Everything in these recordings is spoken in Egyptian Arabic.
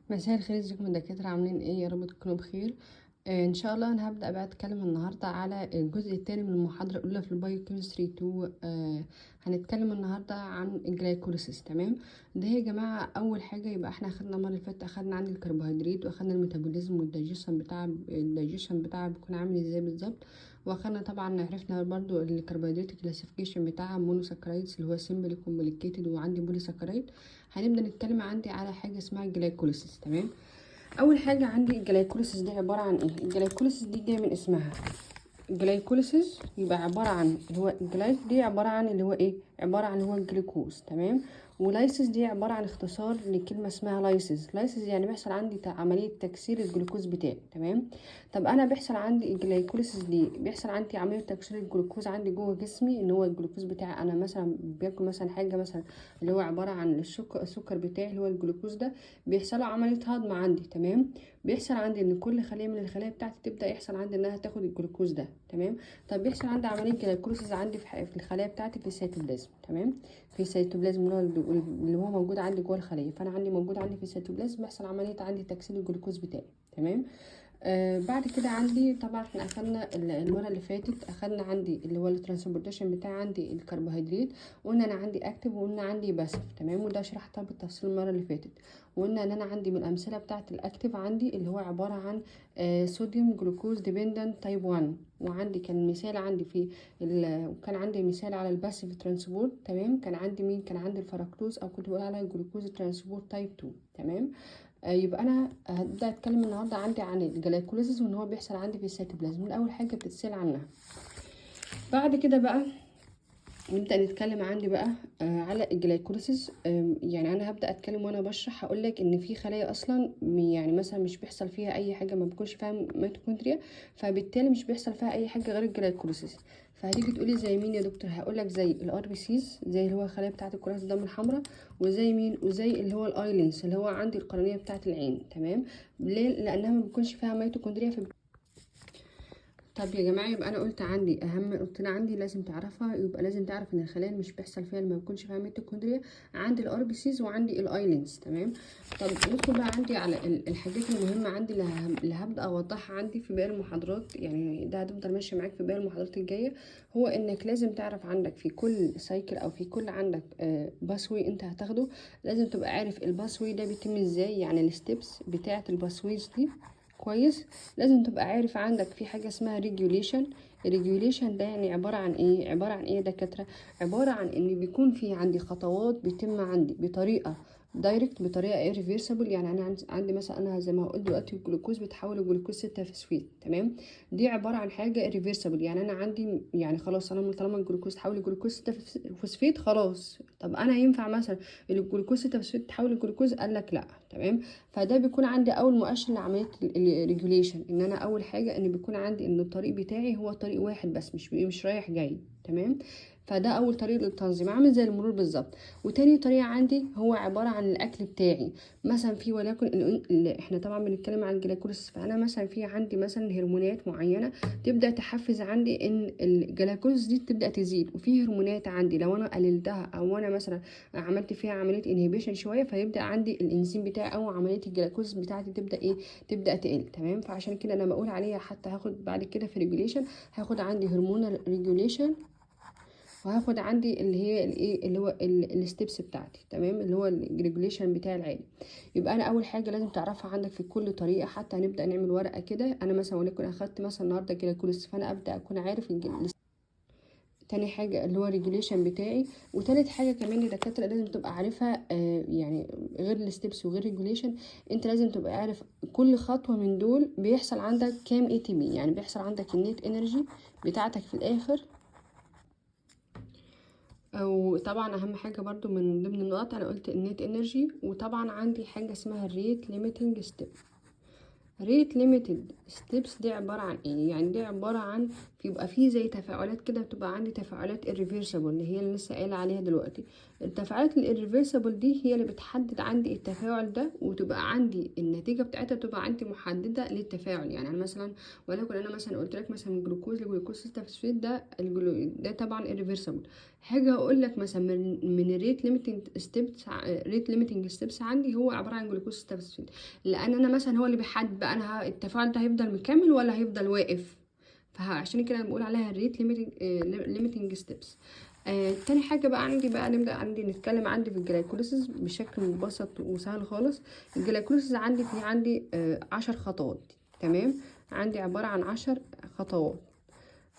مساء الخير، ازيكم يا دكاترة؟ عاملين ايه؟ يا رب تكونوا بخير. ان شاء الله انا هبدأ بقى اتكلم النهاردة على الجزء الثاني من المحاضرة الاولى في ال biochemistry 2. هنتكلم النهاردة عن ال glycolysis. تمام، ده يا جماعة اول حاجة. يبقى احنا اخدنا المرة اللي فاتت، اخدنا عن الكربوهيدرات واخدنا ال metabolism وال digestion بتاع ال digestion بتاعه بيكون عامل ازاي بالظبط، واخدنا طبعا عرفنا برضو الكربوهيدرات classification بتاعها monosaccharides اللي هو simple complicated، وعندي polysaccharide. هنبدا نتكلم عندي على حاجة اسمها ال glycolysis. تمام، اول حاجة عندي ال glycolysis دي عبارة عن ايه؟ ال glycolysis دي جاية من اسمها glycolysis، يبقى عبارة عن اللي هو ال glyc دي عبارة عن اللي هو ايه؟ عبارة عن هو الجلوكوز. تمام، و lysis دي عبارة عن اختصار لكلمة اسمها lysis. lysis يعني بيحصل عندي عملية تكسير الجلوكوز بتاعي. تمام، طب انا بيحصل عندي ال glycolysis دي بيحصل عندي عملية تكسير الجلوكوز عندي جوه جسمي، ان هو الجلوكوز بتاعي انا مثلا باكل مثلا حاجة مثلا اللي هو عبارة عن السكر بتاعي اللي هو الجلوكوز ده بيحصل له عملية هضم عندي. تمام، بيحصل عندي ان كل خليه من الخلايا بتاعتي تبدا يحصل عندي انها تاخد الجلوكوز ده. تمام، طب بيحصل عندي عملية glycolysis عندي في الخلايا بتاعتي في السيتوبلازم. تمام، في السيتوبلازم اللي هو موجود عندي جوه الخليه، فانا عندي موجود عندي في السيتوبلازم بيحصل عملية عندي تكسير الجلوكوز بتاعي. تمام، بعد كده عندي طبعا احنا اخدنا المرة اللي فاتت اخدنا عندي اللي هو ال transportation بتاع عندي الكربوهيدرات، قلنا انا عندي active وقلنا عندي passive. تمام، وده شرحتها بالتفصيل المرة اللي فاتت، وقلنا ان انا عندي من الامثلة بتاعه ال active عندي اللي هو عبارة عن sodium glucose dependent type 1، وعندي كان مثال عندي في وكان عندي مثال على ال passive transport. تمام، كان عندي مين؟ كان عندي الفركتوز او كنت بقول على ال glucose transport type 2. تمام، يبقى انا هبدا اتكلم النهارده عندي عن ال glycolysis وان هو بيحصل عندي في السيتوبلازم، من اول حاجة بتتسال عنها. بعد كده بقى نبدأ نتكلم عندي بقى على ال glycolysis. يعني انا هبدأ اتكلم وانا بشرح هقول لك ان في خلايا اصلا يعني مثلا مش بيحصل فيها اي حاجة، ما بيكونش فيها ميتوكوندريا، فبالتالي مش بيحصل فيها اي حاجة غير ال glycolysis. فهتيجي تقولي زي مين يا دكتور؟ هقول لك زي ال RBCs، زي اللي هو الخلايا بتاعه الكرات الدم الحمراء، وزي مين؟ وزي اللي هو ال eye lens اللي هو عندي القرنيه بتاعه العين. تمام، ليه؟ لانها ما بيكونش فيها ميتوكوندريا. طب يا جماعة، يبقى انا قلت عندي اهم قلت عندي لازم تعرفها، يبقى لازم تعرف ان الخلايا مش بيحصل فيها ما بيكونش فيها ميتوكوندريا عندي ال RBCs وعندي ال eye lens. تمام، طب ندخل بقى عندي على الحاجات المهمة عندي اللي هبدا اوضحها عندي في باقي المحاضرات، يعني ده هتفضل ماشية معاك في باقي المحاضرات الجايه. هو انك لازم تعرف عندك في كل cycle او في كل عندك pathway انت هتاخده، لازم تبقى عارف ال pathway ده بيتم ازاي، يعني ال steps بتاعه ال pathways دي كويس. لازم تبقى عارف عندك في حاجة اسمها regulation. ال regulation ده يعني عبارة عن ايه؟ عبارة عن ايه يا دكاترة؟ عبارة عن ان بيكون في عندي خطوات بيتم عندي بطريقة direct، بطريقة irreversible. يعني انا عندي مثلا انا زي ما قلت دلوقتي الجلوكوز بتحول لجلوكوز 6 فوسفيت. تمام، دي عبارة عن حاجة irreversible، يعني انا عندي يعني خلاص انا طالما الجلوكوز تحول لجلوكوز 6 فوسفيت خلاص. طب انا ينفع مثلا الجلوكوز 6 فوسفيت تحول لجلوكوز؟ قال لك لا. تمام، فده بيكون عندي اول مؤشر لعملية ال regulation، ان انا اول حاجة ان بيكون عندي ان الطريق بتاعي هو طريق واحد بس، مش رايح جاي. تمام، فده اول طريق للتنظيم عامل زي المرور بالظبط. وتاني طريقه عندي هو عبارة عن الاكل بتاعي، مثلا في وليكن احنا طبعا بنتكلم عن ال glycolysis، فانا مثلا في عندي مثلا هرمونات معينة تبدا تحفز عندي ان ال glycolysis دي تبدا تزيد، وفي هرمونات عندي لو انا قللتها او انا مثلا عملت فيها عملية inhibition شوية، فيبدا عندي الانزيم بتاعي او عملية ال glycolysis بتاعتي تبدا ايه؟ تبدا تقل. تمام، فعشان كده انا بقول عليها حتى هاخد بعد كده في regulation هاخد عندي hormonal regulation، وهاخد عندي اللي هي الايه اللي هو ال steps بتاعتي. تمام، اللي هو ال regulation بتاعي العادي. يبقى انا اول حاجة لازم تعرفها عندك في كل طريقه، حتى هنبدا نعمل ورقة كده. انا مثلا وليكن اخدت مثلا النهارده glycolysis، فانا ابدا اكون عارف تاني حاجة اللي هو regulation بتاعي. وتالت حاجة كمان الدكاترة لازم تبقى عارفها، يعني غير ال steps وغير regulation، انت لازم تبقى عارف كل خطوة من دول بيحصل عندك كام ATP، يعني بيحصل عندك ال net energy بتاعتك في الاخر. وطبعا اهم حاجة برضو من ضمن النقط انا قلت ال net energy، وطبعا عندي حاجة اسمها ال rate limiting step. rate limited steps دي عبارة عن ايه؟ يعني دي عبارة عن بيبقى فيه زي تفاعلات كده، بتبقى عندي تفاعلات irreversible اللي هي اللي لسه قايله عليها دلوقتي. التفاعلات ال irreversible دي هي اللي بتحدد عندي التفاعل ده، وتبقى عندي النتيجة بتاعتها تبقى عندي محددة للتفاعل. يعني انا مثلا ولكن انا مثلا قلت لك مثلا جلوكوز لجلوكوز 6 فوسفات ده ده طبعا irreversible. حاجة اقول لك مثلا من ال rate limiting steps، rate limiting steps عندي هو عبارة عن جلوكوز 6 فوسفات، لان انا مثلا هو اللي بيحدد بقى انا التفاعل ده هيفضل مكمل ولا هيفضل واقف، فعشان كده انا بقول عليها ال rate limiting steps. تاني حاجة بقى عندي بقى نبدأ عندي نتكلم عندي في ال glycolysis بشكل مبسط وسهل خالص. ال glycolysis عندي في عندي 10 خطوات، تمام. عندي عبارة عن 10 خطوات،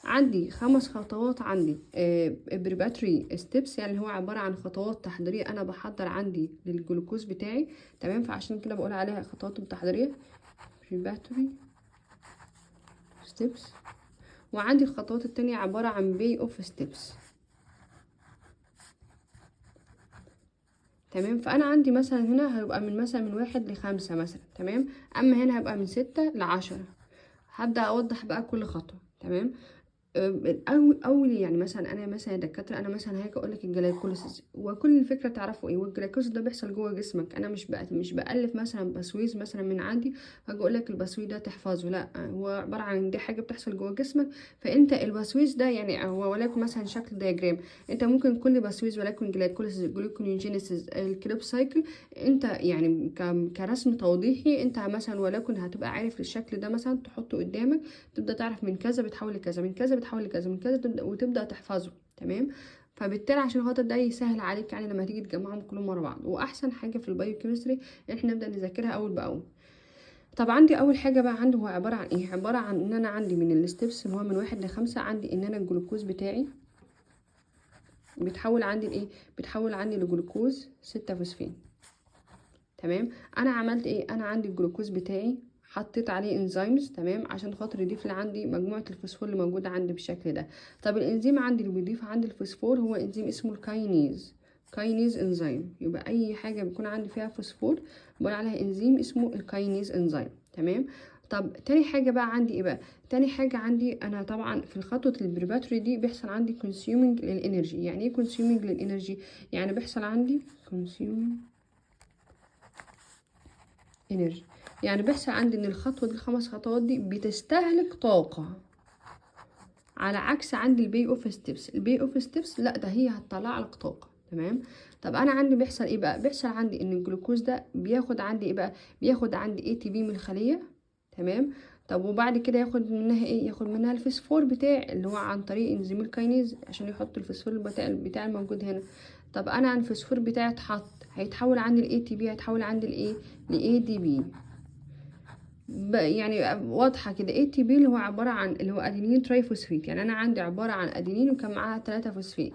عندي 5 خطوات عندي preparatory steps، يعني هو عبارة عن خطوات تحضيرية أنا بحضر عندي للجلوكوز بتاعي، تمام. فعشان كده بقول عليها خطوات تحضيرية preparatory steps. وعندي الخطوات التانية عبارة عن pay off steps، تمام. فأنا عندي مثلا هنا هيبقى من مثلا من 1 ل5 مثلا، تمام. أما هنا هيبقى من 6 ل10. هبدأ أوضح بقى كل خطوة، تمام. أول يعني مثلا أنا مثلا يا دكاترة، أنا مثلا هاجي أقول لك ال glycolysis وكل الفكرة تعرفوا إيه، وال glycolysis ده بيحصل جوه جسمك. أنا مش بألف مثلا pathways مثلا من عندي هاجي أقول لك ال pathway ده تحفظه، لا، هو عبارة عن دي حاجة بتحصل جوه جسمك. فأنت ال pathways ده يعني هو وليكن مثلا شكل diagram، أنت ممكن كل pathways وليكن glycolysis، gluconeogenesis، ال Krebs cycle، أنت يعني كرسم توضيحي أنت مثلا وليكن هتبقى عارف الشكل ده مثلا تحطه قدامك، تبدأ تعرف من كذا بتحول لكذا، من كذا بتحول لكذا، من كذا تبدأ وتبدأ تحفظه، تمام. فبالتالي عشان خاطر ده يسهل عليك يعني لما تيجي تجمعهم كلهم ورا بعض. واحسن حاجة في ال biochemistry ان احنا نبدأ نذاكرها اول باول. طب عندي اول حاجة بقى عنده هو عبارة عن ايه؟ عبارة عن ان انا عندي من ال steps اللي هو من 1 ل5، عندي ان انا الجلوكوز بتاعي بيتحول عندي لايه؟ بيتحول عندي لجلوكوز 6 فوسفين، تمام. انا عملت ايه؟ انا عندي الجلوكوز بتاعي حطيت عليه enzymes، تمام، عشان خاطر يضيف لي عندي مجموعة الفوسفور اللي موجودة عندي بالشكل ده. طب الانزيم عندي اللي بيضيف عندي الفوسفور هو انزيم اسمه ال kinase، kinase enzyme. يبقى اي حاجة بيكون عندي فيها فوسفور بقول عليها انزيم اسمه ال kinase enzyme، تمام. طب تاني حاجة بقى عندي ايه بقى؟ تاني حاجة عندي انا طبعا في الخطوة ال preparatory دي بيحصل عندي consuming لل energy. يعني ايه consuming لل energy؟ يعني بيحصل عندي consuming energy، يعني بيحصل عندي ان الخطوة دي ال5 خطوات دي بتستهلك طاقة، على عكس عندي ال pay off steps. ال pay off steps لا، ده هي هتطلع لك طاقة، تمام. طب انا عندي بيحصل ايه بقى؟ بيحصل عندي ان الجلوكوز ده بياخد عندي ايه بقى؟ بياخد عندي ATP من الخلية، تمام. طب وبعد كده ياخد منها ايه؟ ياخد منها الفسفور بتاعي اللي هو عن طريق انزيم ال kinase عشان يحط الفسفور بتاع الموجود هنا. طب انا عن الفسفور بتاعي اتحط، هيتحول عندي ال ATP، هيتحول عندي لايه؟ ل ADP. يعني واضحة كده. ATP اللي هو عبارة عن اللي هو adenine triphosphate، يعني انا عندي عبارة عن ادينين وكان معاها 3 فوسفيت.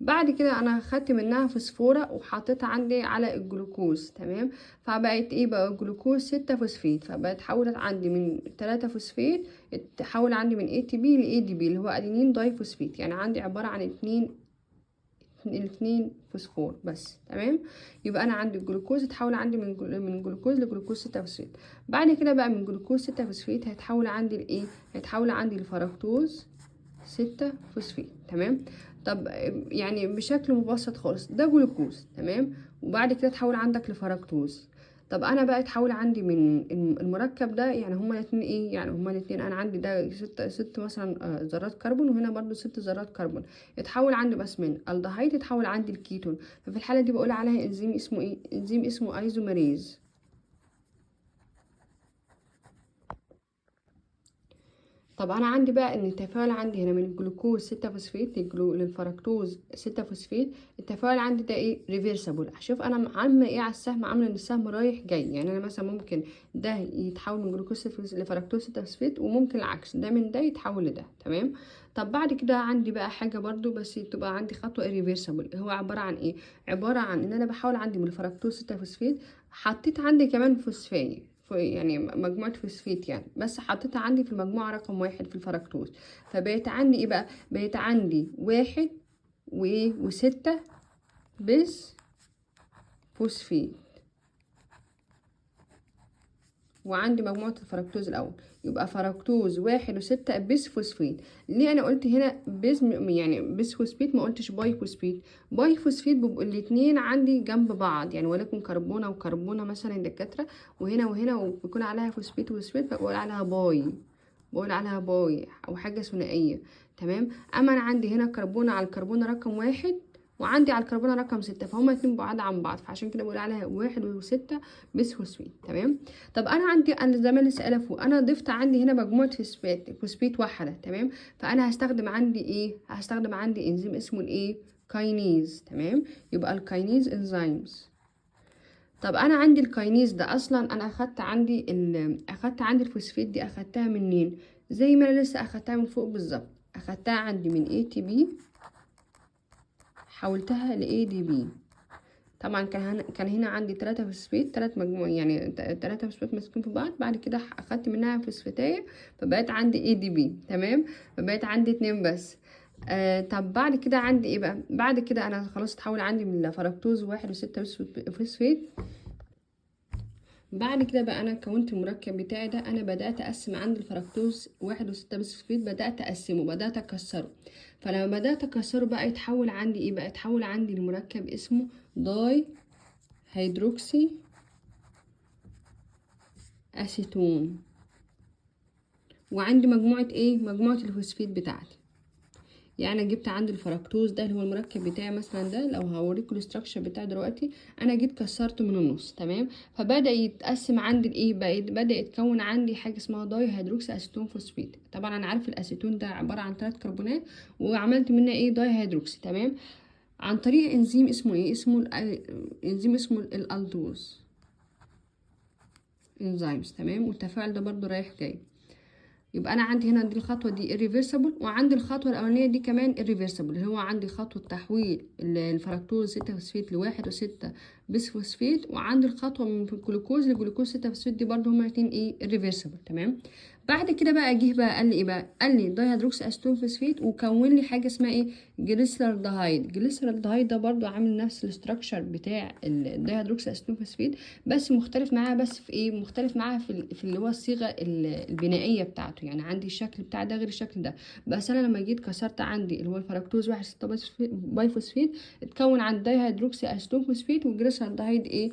بعد كده انا خدت منها فوسفوره وحطيتها عندي على الجلوكوز، تمام. فبقت ايه بقى؟ جلوكوز 6 فوسفيت. فبقت اتحولت عندي من 3 فوسفيت، اتحول عندي من ATP ل ADP اللي هو adenine diphosphate. يعني عندي عبارة عن 2 فوسفور بس، تمام. يبقى انا عندي الجلوكوز اتحول عندي من جلوكوز لجلوكوز 6 فوسفيت. بعد كده بقى من جلوكوز 6 فوسفيت هيتحول عندي لايه؟ هيتحول عندي لفركتوز 6 فوسفيت، تمام. طب يعني بشكل مبسط خالص ده جلوكوز، تمام، وبعد كده اتحول عندك لفركتوز. طب انا بقى اتحول عندي من المركب ده، يعني هما الاتنين ايه؟ يعني هما الاتنين انا عندي ده ست مثلا ذرات كربون، وهنا برضو 6 ذرات كربون. اتحول عندي بس من الدهايد اتحول عندي الكيتون. ففي الحالة دي بقول عليها انزيم اسمه ايه؟ انزيم اسمه isomerase. طب انا عندي بقى ان التفاعل عندي هنا من الجلوكوز 6 فوسفيت للفركتوز 6 فوسفيت، التفاعل عندي ده ايه؟ reversible. هشوف انا عامله ايه على السهم، عامله ان السهم رايح جاي، يعني انا مثلا ممكن ده يتحول من جلوكوز 6 فوسفيت لفركتوز 6 فوسفيت، وممكن العكس، ده من ده يتحول لده، تمام. طب بعد كده عندي بقى حاجة برضو بس تبقى عندي خطوة irreversible، هو عبارة عن ايه؟ عبارة عن ان انا بحاول عندي من الفركتوز 6 فوسفيت حطيت عندي كمان فوسفات، يعني مجموعة فوسفيت يعني، بس حطيتها عندي في المجموعة رقم 1 في الفركتوز. فبقيت عندي ايه بقى؟ بقيت عندي 1 وايه؟ و6 bisphosphate. وعندي مجموعة الفركتوز الأول، يبقى فركتوز 1.6 bisphosphate. ليه أنا قلت هنا bis يعني bisphosphate ما قلتش biphosphate؟ biphosphate بيبقوا الاتنين عندي جنب بعض، يعني ولكن كربونة وكربونة مثلا دكاترة، وهنا وهنا وبيكون عليها phosphate و phosphate، فبقول عليها bi، بقول عليها bi أو حاجة ثنائية، تمام. أما أنا عندي هنا كربونة على الكربونة رقم 1 وعندي على الكربونة رقم 6، فهما اتنين بعاد عن بعض، فعشان كده بقول عليها 1.6 bisphosphate، تمام. طب انا عندي، انا زي ما لسه قايله فوق، انا ضفت عندي هنا مجموعة فوسفات واحدة، تمام. فانا هستخدم عندي ايه؟ هستخدم عندي انزيم اسمه الايه؟ kinase، تمام. يبقى ال kinase enzymes. طب انا عندي ال kinase ده اصلا انا اخدت عندي الفوسفات دي، اخدتها منين؟ زي ما انا لسه اخدتها من فوق بالظبط، اخدتها عندي من ATP حولتها ل ADP. طبعا كان هنا عندي 3 فوسفات، 3 مجموع يعني 3 فوسفات ماسكين في بعض، بعد كده اخدت منها فوسفاتايه فبقت عندي ADP، تمام. فبقت عندي 2 بس. طب بعد كده عندي ايه بقى؟ بعد كده انا خلاص اتحول عندي من الفركتوز 1.6 فوسفات. بعد كده بقى انا كونت المركب بتاعي ده، انا بدات اقسم عند الفركتوز 1.6 فوسفات، بدات اقسمه، بدات اكسره. فلما بدات اكسره بقى يتحول عندي ايه بقى؟ يتحول عندي لمركب اسمه dihydroxy acetone، وعندي مجموعة ايه؟ مجموعة الفوسفات بتاعتي. يعني انا جبت عند الفركتوز ده اللي هو المركب بتاعي مثلا ده، لو هوريكم ال structure بتاعي دلوقتي، انا جيت كسرته من النص، تمام. فبدا يتقسم عندي الايه بقى؟ بدا يتكون عندي حاجة اسمها dihydroxy acetone phosphate. طبعا انا عارف الاسيتون ده عبارة عن 3 كربونات، وعملت منها ايه؟ dihydroxy، تمام، عن طريق انزيم اسمه ايه؟ اسمه انزيم اسمه ال aldose enzymes، تمام. والتفاعل ده برضو رايح جاي. يبقى انا عندي هنا دي الخطوة دي irreversible، وعندي الخطوة الاولانية دي كمان irreversible، اللي هو عندي خطوة تحويل الفركتوز 6 فوسفات ل1.6 bisphosphate، وعندي الخطوة من الجلوكوز لجلوكوز 6 فوسفات دي برضو هما الاتنين ايه؟ irreversible، تمام. بعد كده بقى جه بقى قال لي ايه بقى؟ قال لي dihydroxy acetone phosphate، وكون لي حاجة اسمها ايه؟ glyceraldehyde. glyceraldehyde ده برضو عامل نفس ال structure بتاع ال dihydroxy acetone phosphate، بس مختلف معاها بس في ايه؟ مختلف معاها في اللي هو الصيغة البنائيه بتاعته، يعني عندي الشكل بتاع ده غير الشكل ده. بس انا لما جيت كسرت عندي اللي هو الفركتوز 1.6 biphosphate، اتكون عند dihydroxy acetone phosphate وال glyceraldehyde ايه؟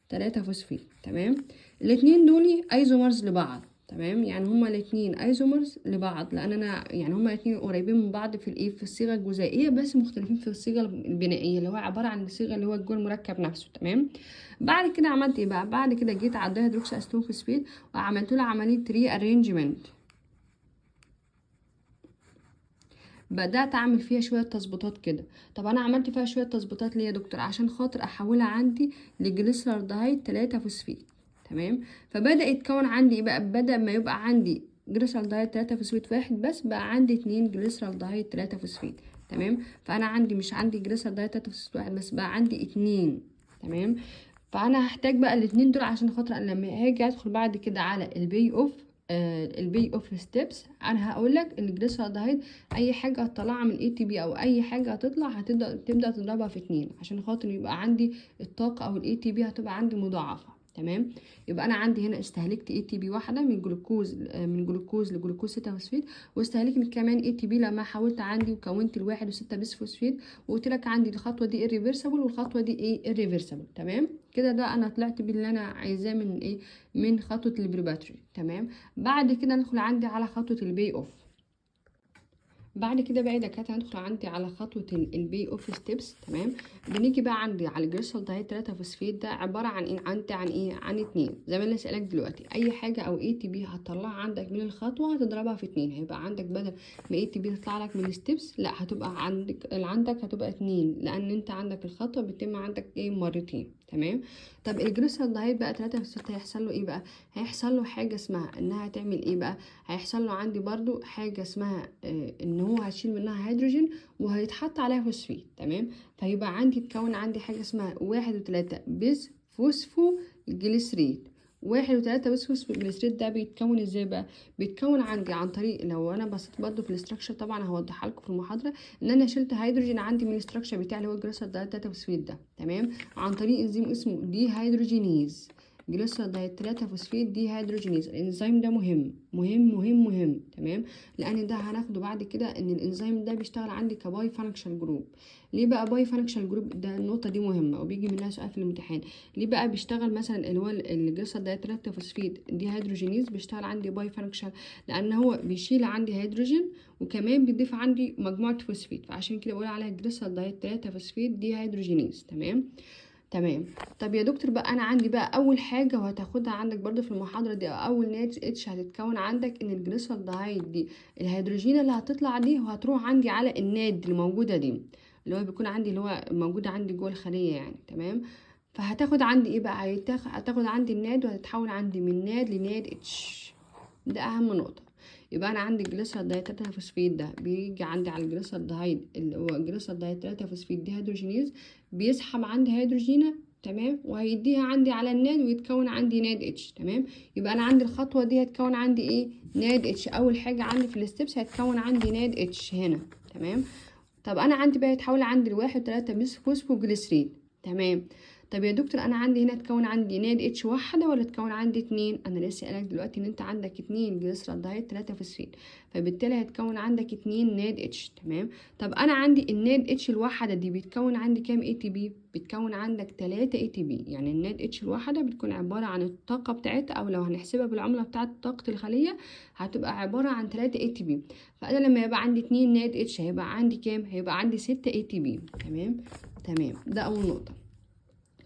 3 فوسفات، تمام. الاتنين دول isomers لبعض، تمام، يعني هما الاتنين isomers لبعض، لان انا يعني هما الاتنين قريبين من بعض في الايه؟ في الصيغة الجزيئيه، بس مختلفين في الصيغة البنائيه اللي هو عبارة عن الصيغة اللي هو جوه المركب نفسه، تمام. بعد كده عملت ايه بقى؟ بعد كده جيت على ال dihydroxy acetone phosphate وعملت له عملية rearrangement، بدات اعمل فيها شوية تظبيطات كده. طب انا عملت فيها شوية تظبيطات ليه يا دكتور؟ عشان خاطر احولها عندي ل glyceraldehyde 3 فوسفات، تمام. فبدا يتكون عندي ايه بقى؟ بدا ما يبقى عندي glyceraldehyde 3 فوسفات واحد بس، بقى عندي 2 glyceraldehyde 3 فوسفات، تمام. فانا عندي مش عندي glyceraldehyde 3 فوسفات واحد بس، بقى عندي 2، تمام. فانا هحتاج بقى الاتنين دول عشان خاطر انا لما هاجي ادخل بعد كده على ال pay off steps، انا هقول لك ال glyceraldehyde اي حاجة هتطلعها من ATP او اي حاجة هتطلع تبدا تضربها في 2 عشان خاطر يبقى عندي الطاقة او ال ATP هتبقى عندي مضاعفه، تمام. يبقى انا عندي هنا استهلكت ATP واحدة من جلوكوز لجلوكوز 6 فوسفات، واستهلكت كمان ATP لما حولت عندي وكونت 1.6 bisphosphate، وقلت لك عندي الخطوة دي irreversible والخطوة دي ايه؟ irreversible، تمام كده. ده انا طلعت باللي انا عايزاه من ايه؟ من خطوة ال preparatory، تمام. بعد كده ندخل عندي على خطوة ال pay off. بعد كده بقى دكاترة هندخل عندي على خطوة ال pay off steps، تمام. بنيجي بقى عندي على ال glyceraldehyde 3 فوسفات ده عبارة عن ايه؟ عندي عن ايه؟ عن 2 زي ما انا سالك دلوقتي. اي حاجة او ATP هتطلعها عندك من الخطوة هتضربها في 2، هيبقى عندك بدل ما ATP تطلع لك من ال steps، لا هتبقى عندك اللي عندك هتبقى 2، لان انت عندك الخطوة بتتم عندك ايه؟ مرتين، تمام. طب ال glyceraldehyde بقى 3 فوسفات هيحصل له ايه بقى؟ هيحصل له حاجة اسمها انها هتعمل ايه بقى؟ هيحصل له عندي برضو حاجة اسمها ان هو هشيل منها هيدروجين وهيتحط عليها فوسفات، تمام. فيبقى عندي اتكون عندي حاجة اسمها 1.3 bisphosphoglycerate. 1.3 bisphosphoglycerate ده بيتكون ازاي بقى؟ بيتكون عندي عن طريق، لو انا بصيت برضو في ال structure طبعا هوضحها لكم في المحاضرة، ان انا شلت هيدروجين عندي من ال structure بتاعي اللي هو ال glyceraldehyde 3 فوسفات ده، تمام، عن طريق انزيم اسمه dehydrogenase. glyceraldehyde 3 phosphate dehydrogenase. الانزيم ده مهم مهم مهم مهم، تمام، لان ده هناخده بعد كده ان الانزيم ده بيشتغل عندي ك bifunctional group. ليه بقى bifunctional group؟ ده النقطة دي مهمة وبيجي منها سؤال في الامتحان. ليه بقى بيشتغل مثلا اللي هو ال glyceraldehyde 3 phosphate dehydrogenase بيشتغل عندي bifunctional؟ لان هو بيشيل عندي هيدروجين وكمان بيضيف عندي مجموعة فوسفيت، فعشان كده بقول عليها glyceraldehyde 3 phosphate dehydrogenase. تمام تمام. طب يا دكتور بقى انا عندي بقى اول حاجة وهتاخدها عندك برضو في المحاضرة دي، اول NADH هتتكون عندك ان ال glyceraldehyde دي الهيدروجين اللي هتطلع دي وهتروح عندي على ال NAD اللي موجودة دي، اللي هو بيكون عندي اللي هو موجودة عندي جوه الخلية يعني، تمام. فهتاخد عندي ايه بقى؟ هتاخد عندي ال NAD وهتتحول عندي من NAD ل NADH. ده اهم نقطة. يبقى انا عندي ال glyceraldehyde 3 فوسفيت ده بيجي عندي على ال glyceraldehyde اللي هو glyceraldehyde 3 phosphate dehydrogenase، بيسحب عندي هيدروجينه، تمام، وهيديها عندي على ال NAD ويتكون عندي NADH. تمام. يبقى انا عندي الخطوة دي هتكون عندي ايه؟ NADH. اول حاجة عندي في ال steps هتكون عندي NADH هنا. تمام. طب انا عندي بقى يتحول عندي لواحد 3 bisphosphoglycerate. تمام. طب يا دكتور انا عندي هنا تكون عندي NADH واحدة ولا تكون عندي 2؟ انا لسه قايلك دلوقتي ان انت عندك 2 glyceraldehyde 3 فوسفيت، فبالتالي هتكون عندك 2 NADH. تمام. طب انا عندي ال NADH الواحدة دي بتكون عندي كام ATP؟ بتكون عندك 3 ATP. يعني ال NADH الواحدة بتكون عبارة عن الطاقة بتاعتها، او لو هنحسبها بالعملة بتاعه طاقة الخلية هتبقى عبارة عن 3 ATP. فانا لما يبقى عندي 2 NADH هيبقى عندي كام؟ هيبقى عندي 6 ATP. تمام تمام. ده اول نقطة.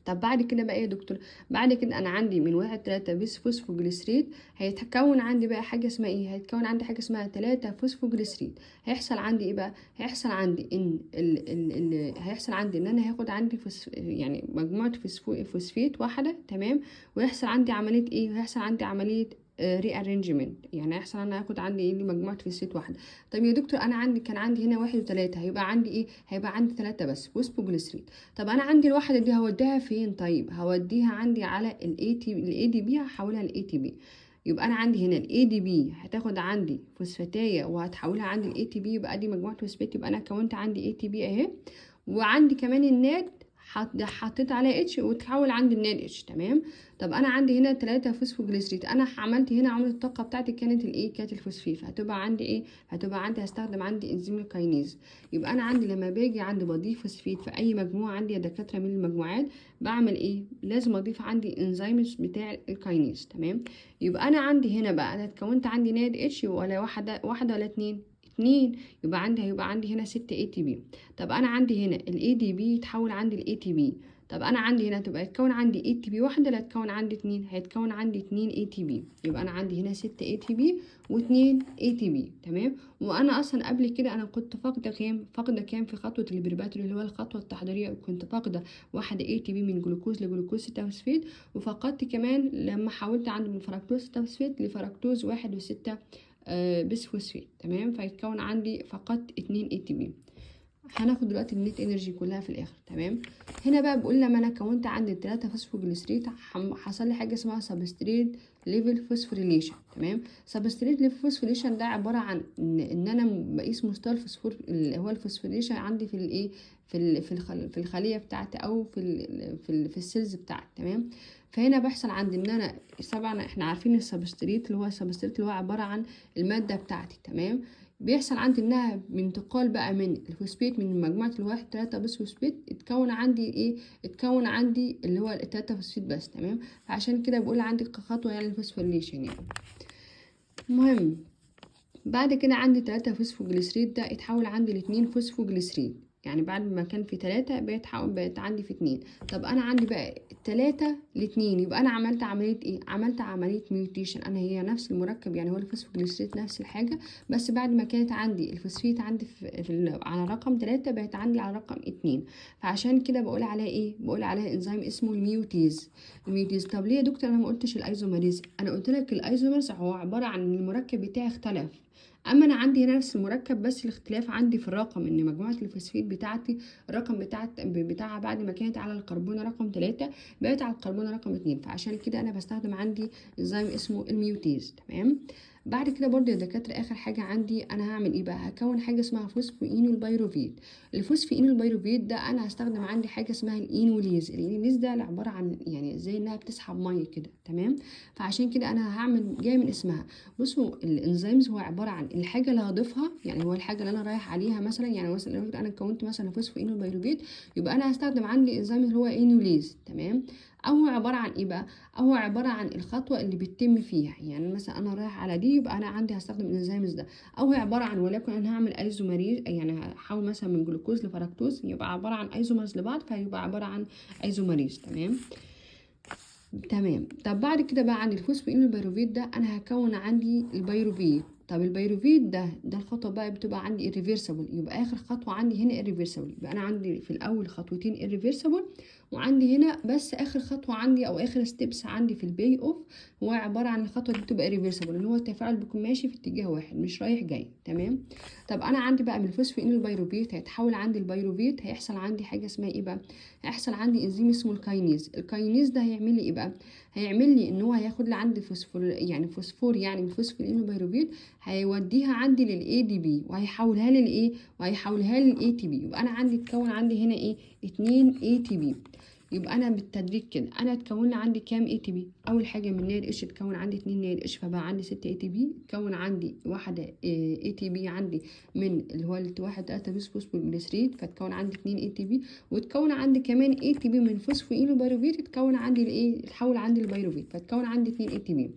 طب بعد كده بقى ايه يا دكتور؟ بعد كده انا عندي من 1 3 bisphosphoglycerate هيتكون عندي بقى حاجة اسمها ايه؟ هيتكون عندي حاجة اسمها 3 phosphoglycerate. هيحصل عندي ايه بقى؟ هيحصل عندي ان ال ال ال هيحصل عندي ان انا هاخد عندي يعني مجموعة فوسفيت واحدة، تمام، ويحصل عندي عملية ايه؟ ويحصل عندي عملية rearrangement، يعني هيحصل انا هاخد عندي ايه؟ مجموعة فوسفيت واحدة. طيب يا دكتور انا عندي كان عندي هنا 1 و3، هيبقى عندي ايه؟ هيبقى عندي 3 بس phosphoglycerate. طب انا عندي الواحدة دي هوديها فين؟ طيب هوديها عندي على ال AT ال ADP، هحولها ل ATP. يبقى انا عندي هنا ال ADP هتاخد عندي فوسفاتايه وهتحولها عندي ال ATP، يبقى دي مجموعة فوسفات، يبقى انا كونت عندي ATP اهي، وعندي كمان ال NAD حطيت عليها H وتحول عندي ال NADH. تمام. طب انا عندي هنا 3 phosphoglycerate، انا عملت هنا عملية الطاقة بتاعتي كانت الايه؟ كانت الفوسفيت، فهتبقى عندي ايه؟ هتبقى عندي هستخدم عندي انزيم ال kinase. يبقى انا عندي لما باجي عندي بضيف فوسفيت في اي مجموعة عندي يا دكاترة من المجموعات بعمل ايه؟ لازم اضيف عندي انزيم بتاع ال kinase. تمام. يبقى انا عندي هنا بقى انا اتكونت عندي NADH ولا واحدة ولا 2؟ 2، يبقى عندي هيبقى عندي هنا 6 ATP. طب انا عندي هنا ال ADP يتحول عندي ل ATP. طب انا عندي هنا تبقى يتكون عندي ATP واحدة، لا تكون عندي 2، هيتكون عندي 2 ATP. يبقى انا عندي هنا 6 ATP و2 ATP. تمام. وانا اصلا قبل كده انا كنت فاقده كام؟ فاقده كام في خطوة ال preparatory اللي هو الخطوة التحضيريه؟ كنت فاقده 1 ATP من جلوكوز لجلوكوز 6 فوسفيت، وفقدت كمان لما حولت عندي من فركتوز 6 فوسفيت لفركتوز 1 و6 bisphosphate. تمام. فيتكون عندي فقدت 2 ATP. هناخد دلوقتي ال net energy كلها في الاخر. تمام. هنا بقى بقول لما انا كونت عندي 3 phosphoglycerate حصل لي حاجة اسمها substrate level phosphorylation. تمام. substrate level phosphorylation ده عبارة عن ان انا بقيس مستوى الفوسفور اللي هو ال phosphorylation عندي في الايه؟ في الخلية بتاعتي او في ال cells بتاعتي. تمام. فهنا بيحصل عندي ان انا طبعا احنا عارفين ال substrate اللي هو ال substrate اللي هو عبارة عن المادة بتاعتي. تمام. بيحصل عندي انها بانتقال بقى من الفوسفيت من مجموعة الواحد 3 bisphosphate اتكون عندي ايه؟ اتكون عندي اللي هو التلاتة فوسفيت بس. تمام. فعشان كده بقول عندي خطوة يعني ال phosphorylation يعني. المهم بعد كده عندي 3 phosphoglycerate ده اتحول عندي ل2 phosphoglycerate، يعني بعد ما كان في 3 بقت عندي في 2. طب انا عندي بقى 3 ل2، يبقى انا عملت عملية ايه؟ عملت عملية mutation. انا هي نفس المركب يعني هو ال phosphoglycerate نفس الحاجة، بس بعد ما كانت عندي الفوسفيت عندي في على رقم 3 بقت عندي على رقم 2. فعشان كده بقول عليها ايه؟ بقول عليها انزيم اسمه ال mutase. ال mutase. طب ليه يا دكتور انا ما قلتش ال isomerase؟ انا قلت لك ال isomerase هو عبارة عن المركب بتاعي اختلف، اما انا عندي هنا نفس المركب بس الاختلاف عندي في الرقم، ان مجموعة الفوسفيت بتاعتي الرقم بتاعها بعد ما كانت على الكربون رقم 3 بقت على الكربون رقم 2. فعشان كده انا بستخدم عندي انزيم اسمه ال mutase. تمام. بعد كده برضو يا دكاترة اخر حاجة عندي انا هعمل ايه بقى؟ هكون حاجة اسمها phosphoenolpyruvate. ال phosphoenolpyruvate ده انا هستخدم عندي حاجة اسمها ال enolase. ال enolase ده عبارة عن يعني زي انها بتسحب مية كده، تمام. فعشان كده انا هعمل جاي من اسمها. بصوا ال enzymes هو عبارة عن الحاجة اللي هضيفها، يعني هو الحاجة اللي انا رايح عليها مثلا، يعني مثلا لو انا كونت مثلا phosphoenolpyruvate يبقى انا هستخدم عندي انزيم اللي هو enolase، تمام. او هو عبارة عن ايه بقى؟ او هو عبارة عن الخطوة اللي بتتم فيها، يعني مثلا انا رايح على دي يبقى انا عندي هستخدم ال enzymes ده. او هي عبارة عن وليكن انا هعمل isomerase، يعني هحول مثلا من جلوكوز لفركتوز يبقى عبارة عن isomers لبعض، فيبقى عبارة عن isomerase، تمام تمام. طب بعد كده بقى عندي ال phosphoenolpyruvate ده انا هكون عندي ال pyruvate. طب ال pyruvate ده الخطوة بقى بتبقى عندي irreversible، يبقى اخر خطوة عندي هنا irreversible. يبقى انا عندي في الاول خطوتين irreversible، وعندي هنا بس اخر خطوة عندي او اخر steps عندي في ال pay off هو عبارة عن الخطوة دي بتبقى irreversible، اللي هو التفاعل بيكون ماشي في اتجاه واحد مش رايح جاي، تمام. طب انا عندي بقى من ال phosphoenolpyruvate هيتحول عندي ال pyruvate، هيحصل عندي حاجة اسمها ايه بقى؟ هيحصل عندي انزيم اسمه ال kinase. ال kinase ده هيعمل لي ايه بقى؟ هيعمل لي ان هو هياخد لي عندي فوسفور، يعني فوسفور يعني من phosphoenolpyruvate هيوديها عندي لل ADP وهيحولها لي لايه؟ وهيحولها لي لل ATP. يبقى انا عندي اتكون عندي هنا ايه؟ 2 ATP. يبقى انا بالتدريج كده انا اتكون لي عندي كام ATP؟ اول حاجة من NADH اتكون عندي 2 NADH فبقى عندي 6 ATP. اتكون عندي واحدة ATP عندي من اللي هو 1 3 bisphosphoglycerate فتكون عندي 2 ATP، وتكون عندي كمان ATP من phosphoenolpyruvate اتكون عندي الايه؟ اتحول عندي ال pyruvate فتكون عندي 2 ATP.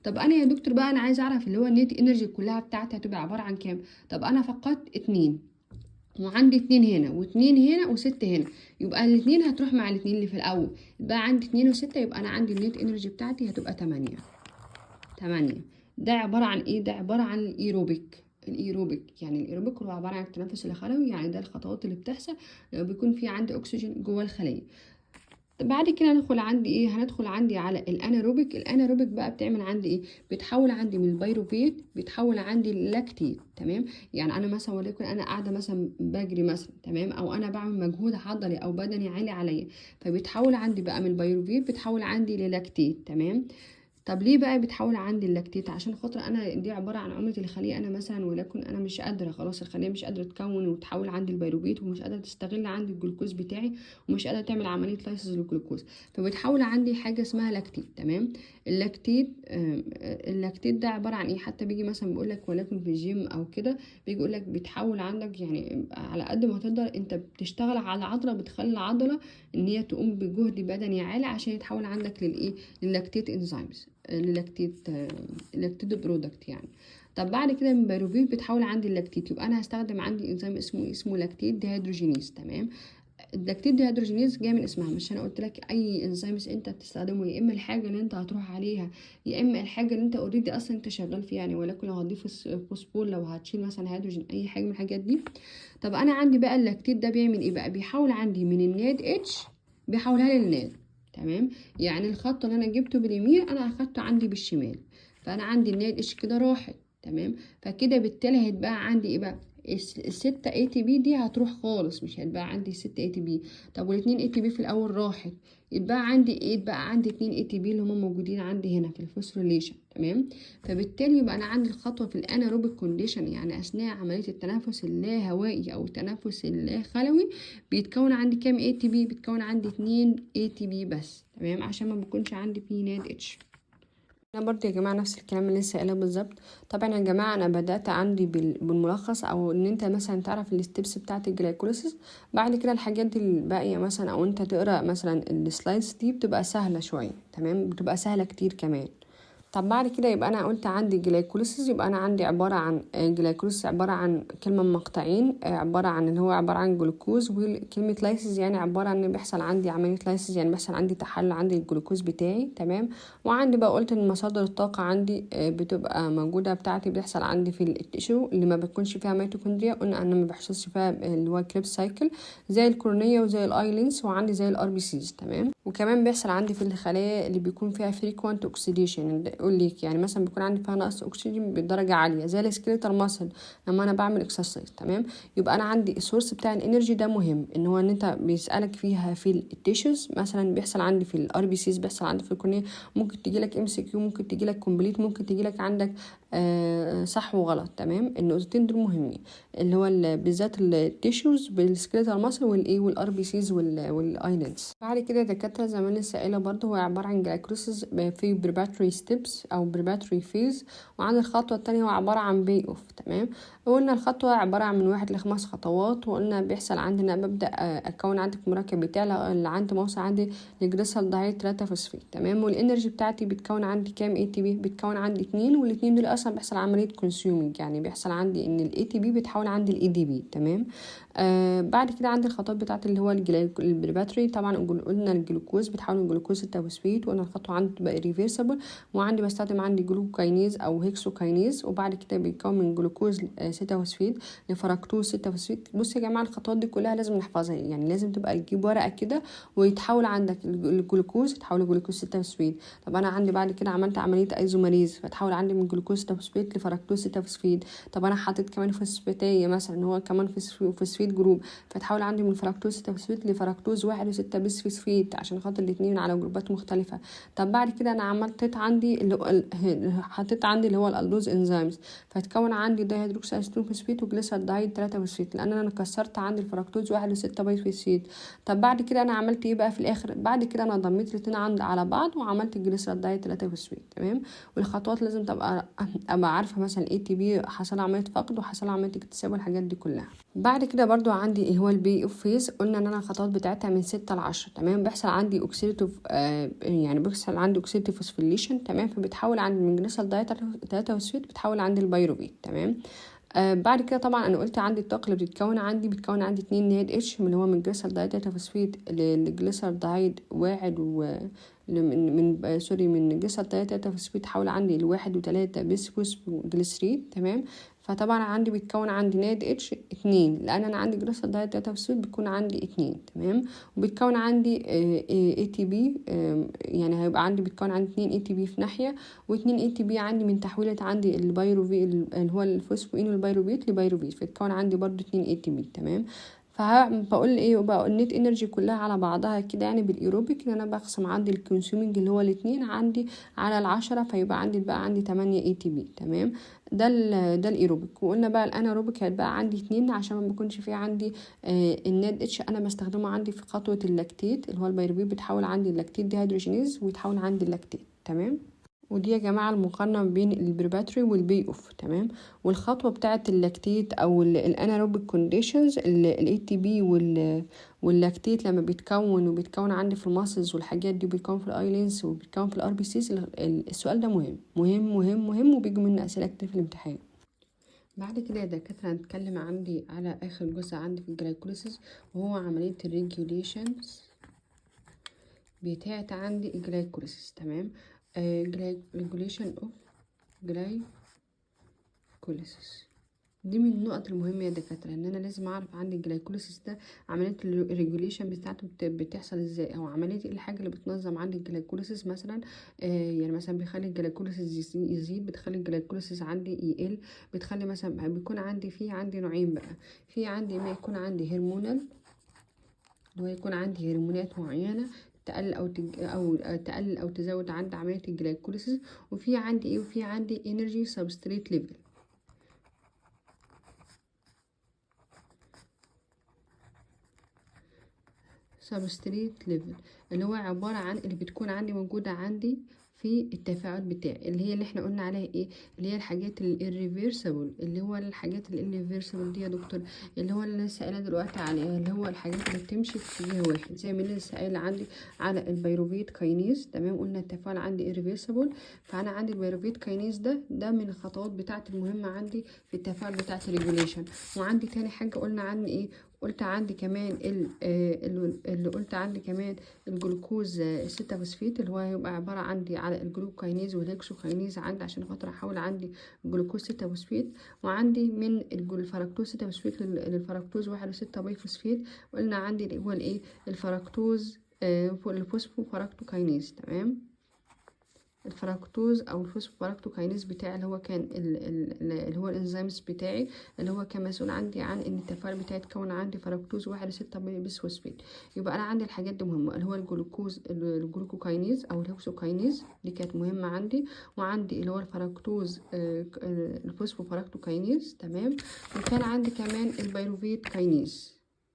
طب انا يا دكتور بقى انا عايز اعرف اللي هو ال net energy كلها بتاعتي هتبقى عبارة عن كام؟ طب انا فقدت 2 وعندي 2 هنا و2 هنا و6 هنا، يبقى الاثنين هتروح مع الاثنين اللي في الاول، يبقى عندي 2 و6، يبقى انا عندي ال net energy بتاعتي هتبقى 8. 8 ده عبارة عن ايه؟ ده عبارة عن ال aerobic. ال aerobic يعني الايروبيك هو عبارة عن التنفس الخلوي، يعني ده الخطوات اللي بتحصل لو بيكون في عندي اكسجين جوه الخلية. طب بعد كده هندخل عندي ايه؟ هندخل عندي على ال anaerobic. ال anaerobic بقى بتعمل عندي ايه؟ بتحول عندي من ال pyruvate بتحول عندي ال lactate، تمام. يعني انا مثلا وليكن انا قاعدة مثلا بجري مثلا، تمام، او انا بعمل مجهود عضلي او بدني عالي عليا، فبتحول عندي بقى من ال pyruvate بتحول عندي ل lactate، تمام. طب ليه بقى بتحول عندي ال lactate؟ عشان خاطر انا دي عبارة عن عمله الخلية، انا مثلا ولكن انا مش قادرة خلاص، الخلية مش قادرة تكون وتحول عندي ال pyruvate، ومش قادرة تستغل عندي الجلوكوز بتاعي، ومش قادرة تعمل عملية lysis للجلوكوز، فبتحول عندي حاجة اسمها lactate، تمام. ال lactate ال lactate ده عبارة عن ايه؟ حتى بيجي مثلا بيقول لك ولكن في الجيم او كده بيجي يقول لك بتحول عندك، يعني على قد ما تقدر انت بتشتغل على عضلة، بتخلي العضلة ان هي تقوم بجهد بدني عالي عشان يتحول عندك للايه؟ لل lactate enzymes، لل lactate، ال lactate product يعني. طب بعد كده من pyruvate بتحول عندي ال lactate، يبقى انا هستخدم عندي انزيم اسمه lactate dehydrogenase، تمام. ال lactate dehydrogenase جاي من اسمها، مش انا قلت لك اي enzymes انت بتستخدمه يا اما الحاجة اللي انت هتروح عليها يا اما الحاجة اللي انت already اصلا انت شغال فيها، يعني ولكن لو هتضيف فوسفور، لو هتشيل مثلا هيدروجين، اي حاجة من الحاجات دي. طب انا عندي بقى ال lactate ده بيعمل ايه بقى؟ بيحول عندي من ال NADH بيحولها لل NAD، تمام. يعني الخط اللي انا جبته باليمين انا اخدته عندي بالشمال، فانا عندي ال NADH كده راحت، تمام. فكده بالتالي هيتبقى عندي ايه بقى؟ الستة ATP دي هتروح خالص، مش هيتبقى عندي 6 ATP. طب والاتنين ATP في الاول راحت، يتبقى عندي ايه؟ يتبقى عندي 2 ATP اللي هما موجودين عندي هنا في ال phosphorylation، تمام. فبالتالي يبقى انا عندي الخطوة في ال anaerobic condition، يعني اثناء عملية التنفس اللاهوائي او التنفس اللاخلوي بيتكون عندي كام ATP؟ بيتكون عندي 2 ATP بس، تمام، عشان ما بيكونش عندي فيه NADH. انا برضو يا جماعة نفس الكلام اللي لسه قايله بالظبط. طبعا يا جماعة انا بدات عندي بالملخص، او ان انت مثلا تعرف ال steps بتاعه ال glycolysis، بعد كده الحاجات دي الباقية مثلا، او انت تقرا مثلا ال slides دي بتبقى سهلة شوية، تمام، بتبقى سهلة كتير كمان. طب بعد كده يبقى انا قلت عندي glycolysis، يبقى انا عندي عبارة عن glycolysis عبارة عن كلمة من مقطعين، عبارة عن ان هو عبارة عن جلوكوز، وكلمه lysis يعني عبارة عن ان بيحصل عندي عملية lysis، يعني بيحصل عندي تحلل عندي الجلوكوز بتاعي، تمام. وعندي بقى قلت ان مصادر الطاقة عندي بتبقى موجودة بتاعتي بيحصل عندي في ال tissue اللي ما بتكونش فيها ميتوكوندريا، قلنا ان ما بيحصلش فيها اللي هو Krebs cycle، زي ال cornea وزي ال eye lens، وعندي زي ال RBCs، تمام. وكمان بيحصل عندي في الخلايا اللي بيكون فيها frequent oxidation، يقول لك يعني مثلا بيكون عندي فيها نقص اكسجين بدرجة عالية زي ال skeletal muscle لما انا بعمل exercise، تمام. يبقى انا عندي ال source بتاع ال energy ده مهم، ان هو ان انت بيسالك فيها في ال tissues، مثلا بيحصل عندي في ال RBCs، بيحصل عندي في ال cornea، ممكن تجي لك MCQ، ممكن تجي لك complete، ممكن تجي لك عندك صح وغلط، تمام. النقطتين دول مهمين، اللي هو بالذات ال tissues بال skeletal muscle والايه وال RBCs وال eye lens. بعد كده دكاترة زي ما انا لسه قايله برضه هو عبارة عن glycolysis في preparatory steps او preparatory phase، وعند الخطوة الثانية هو عبارة عن pay off، تمام. قلنا الخطوة عبارة عن من 1 ل5 خطوات، وقلنا بيحصل عندنا ببدا اكون عندي في المركب بتاعي اللي عندي موصل عندي ل glyceraldehyde 3 فوسفيت، تمام. وال energy بتاعتي بتكون عندي كام ATP؟ بتكون عندي 2، والاثنين دول اصلا بيحصل عملية consuming، يعني بيحصل عندي ان ال ATP بيتحول عندي ال ADP، تمام. بعد كده عندي الخطوات بتاعت اللي هو ال preparatory، طبعا قلنا الجلوكوز بتحول من جلوكوز 6 فوسفيت، وقلنا الخطوة عندي بتبقى irreversible، وعندي بستخدم عندي glucokinase او hexokinase، وبعد كده بيتكون من جلوكوز 6 فوسفيت لفركتوز 6 فوسفيت. بصوا يا جماعة الخطوات دي كلها لازم نحفظها، يعني لازم تبقى تجيب ورقة كده ويتحول عندك الجلوكوز يتحول لجلوكوز 6 فوسفيت. طب انا عندي بعد كده عملت عملية isomerase فتحول عندي من جلوكوز 6 فوسفيت لفركتوز 6 فوسفيت. طب انا حطيت كمان فوسفاتيه مثلا ان هو كمان phosphate group، فتحول عندي من فركتوز 6 فوسفيت لفركتوز 1 و6 bisphosphate عشان خاطر الاثنين على جروبات مختلفة. طب بعد كده انا عملت عندي اللي حطيت عندي اللي هو ال aldose enzymes، فتكون عندي dihydroxyacetone phosphate و glyceraldehyde 3 فوسفيت، لان انا كسرت عندي الفركتوز 1 و6 bisphosphate. طب بعد كده انا عملت ايه بقى في الاخر؟ بعد كده انا ضميت الاثنين عندي على بعض وعملت ال glyceraldehyde 3 فوسفيت، تمام. والخطوات لازم تبقى ابقى عارفه مثلا ATP حصل عملية فقد وحصل عملية اكتساب والحاجات دي كلها. بعد كده برضو عندي ايه هو ال pay off phase، قلنا ان انا الخطوات بتاعتها من 6 ل 10، تمام. بيحصل عندي oxidative يعني بيحصل عندي oxidative phosphorylation، تمام. فبتحول عندي من glyceraldehyde 3 فوسفيت بتحول عندي ال pyruvate، تمام. بعد كده طبعا انا قلت عندي الطاقة اللي بتتكون عندي بتكون عندي 2 NADH اللي هو من glyceraldehyde 3 فوسفيت ل glyceraldehyde 1 و من sorry من glyceraldehyde 3 فوسفيت تحول عندي لواحد وتلاتة bisphosphoglycerate، تمام. فطبعا عندي بيتكون عندي NADH 2، لان انا عندي glyceraldehyde 3 فوسفيت بيكون عندي 2، تمام. وبيتكون عندي ATP، يعني هيبقى عندي بيتكون عندي 2 ATP في ناحية و2 ATP عندي من تحويله عندي ال pyruvi اللي هو ال phosphoenolpyruvate ل pyruvate، فيتكون عندي برضو 2 ATP، تمام. فبقول ايه بقى ال net energy كلها على بعضها كده يعني بالايروبيك ان انا بقسم عندي ال consuming اللي هو الاثنين عندي على 10، فيبقى عندي بقى عندي 8 ATP، تمام. ده الايروبيك. وقلنا بقى ال anaerobic هيبقى عندي 2 عشان ما بيكونش فيه عندي ال NADH انا بستخدمه عندي في خطوة ال lactate اللي هو ال pyruvate بتحول عندي ال lactate dehydrogenase ويتحول عندي ال lactate، تمام. ودي يا جماعة المقارنة بين ال preparatory وال pay off، تمام. والخطوة بتاعه ال lactate او ال anaerobic conditions ال ATP وال lactate لما بيتكون وبيتكون عندي في ال muscles والحاجات دي، وبيتكون في ال eye lens وبيتكون في ال RBCs. السؤال ده مهم مهم مهم مهم وبيجي منه اسئلة كتير في الامتحان. بعد كده يا دكاترة هنتكلم عندي على اخر جزء عندي في ال glycolysis، وهو عملية ال regulations بتاعت عندي ال glycolysis، تمام. regulation of glycolysis دي من النقط المهمة يا دكاترة، ان انا لازم اعرف عندي ال glycolysis ده عملية ال regulation بتاعته بتحصل ازاي، او عملية ايه الحاجة اللي بتنظم عندي ال glycolysis مثلا. يعني مثلا بيخلي ال glycolysis يزيد، بتخلي ال glycolysis عندي يقل، بتخلي مثلا بيكون عندي في عندي نوعين بقى، في عندي ما يكون عندي hormonal اللي هو يكون عندي هرمونات معينة تقلل او او تقلل او تزود عندي عملية ال glycolysis، وفي عندي ايه، وفي عندي energy substrate level. substrate level اللي هو عبارة عن اللي بتكون عندي موجودة عندي في التفاعل بتاعي، اللي هي اللي احنا قلنا عليها ايه، اللي هي الحاجات ال irreversible، اللي هو الحاجات ال irreversible دي يا دكتور اللي هو اللي لسه قايله دلوقتي عليها، اللي هو الحاجات اللي بتمشي في اتجاه واحد، زي ما لسه قايله عندي على ال pyruvate kinase، تمام. قلنا التفاعل عندي irreversible، فانا عندي ال pyruvate kinase ده من الخطوات بتاعتي المهمة عندي في التفاعل بتاعت ال regulation. وعندي تاني حاجة قلنا عن ايه، قلت عندي كمان اللي قلت عندي كمان الجلوكوز 6 فوسفيت اللي هو هيبقى عبارة عندي على ال glucokinase وال hexokinase عندي عشان خاطر احول عندي جلوكوز 6 فوسفيت، وعندي من الفركتوز 6 فوسفيت للفركتوز 1 و6 bisphosphate. قلنا عندي اللي هو الايه الفركتوز ال phosphofructokinase. تمام، الفراكتوز او ال phosphofructokinase بتاعي اللي هو كان اللي هو ال enzymes بتاعي اللي هو كان مسؤول عندي عن ان التفاعل بتاعي يتكون عندي فركتوز 1.6 bisphosphate. يبقى انا عندي الحاجات دي مهمه، اللي هو الجلوكوز ال glucokinase او ال hexokinase دي كانت مهمة عندي، وعندي اللي هو الفركتوز ال phosphofructokinase. تمام، وكان عندي كمان ال pyruvate kinase،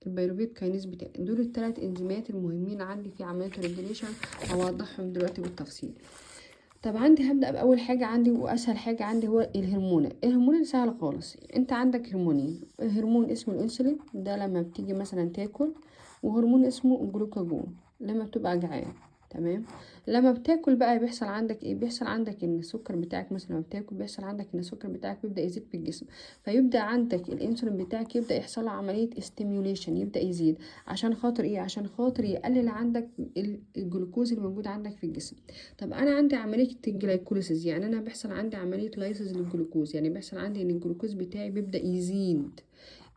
ال pyruvate kinase بتاعي. دول الثلاث انزيمات المهمين عندي في عملية ال regulation، هوضحهم دلوقتي بالتفصيل. طب عندي هبدأ بأول حاجة عندي وأسهل حاجة عندي هو الهرمون. الهرمون سهل خالص، انت عندك هرمونين، هرمون اسمه الانسولين ده لما بتيجي مثلا تاكل، وهرمون اسمه الجلوكاجون لما بتبقى جعان. تمام، لما بتاكل بقى بيحصل عندك ايه؟ بيحصل عندك ان السكر بتاعك مثلا لما بتاكل بيحصل عندك ان السكر بتاعك بيبدا يزيد في الجسم، فيبدا عندك الانسولين بتاعك يبدا يحصل له عملية stimulation، يبدا يزيد عشان خاطر ايه؟ عشان خاطر يقلل عندك الجلوكوز اللي موجود عندك في الجسم. طب انا عندي عملية ال glycolysis، يعني انا بيحصل عندي عملية lysis للجلوكوز، يعني بيحصل عندي ان الجلوكوز بتاعي بيبدا يزيد.